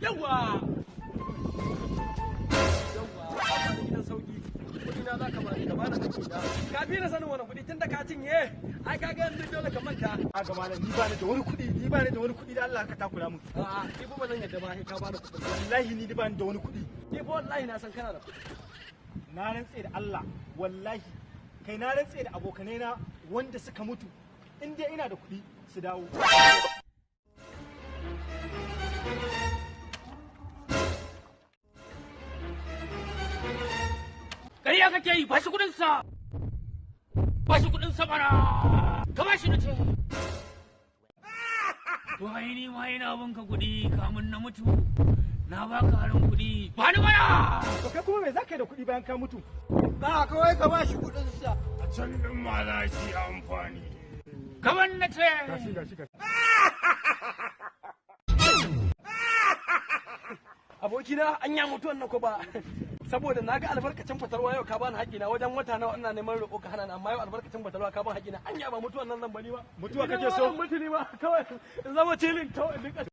Yawa, yawa, ka bani gidan sauki. Kuɗi na za ka bani, ka bani haƙƙi na. Ka fi na sanin wani kuɗi tunda ka cinye. Ai ka ga yanzu dole ka manta. Ga malam, ni ba ni da wani kuɗi, ni ba ni da wani kuɗi da Allah ka takura mun. A'a, ni fa ba zan yadda ba, sai ka bani kuɗin. Wallahi ni ba ni da wani kuɗi. Ni fa wallahi na san kana da kuɗi. Na rantse da Allah, wallahi kai, na rantse da abokanai na wanda suka mutu, in dai ina da kuɗi su dawo. Ƙarya kake yi, ba shi kuɗin sa. Ba shi kuɗin sa mana. Ka ba shi na ce. To ai ni ma ina bin ka kuɗi kamun na mutu. Na baka harin kuɗi. Ba ni mana. To kai kuma me zaka yi da kuɗi bayan ka mutu? Ba kawai ka ba shi kuɗin sa. A can din ma za su yi amfani. Kamar na ce. Gashi, gashi, gashi. Abokina, an ya mutuwan nan ko ba, saboda na ga albarkacin fatalwa yau ka bani haƙina. Wajen wata nawa ina neman roƙo ka hana ni, amma yau albarkacin fatalwa ka bani haƙina. Anya ba mutuwan nan zan bani ba? Mutuwa kake so? Mutu ne ba kawai in zama cilin kawai in dinka.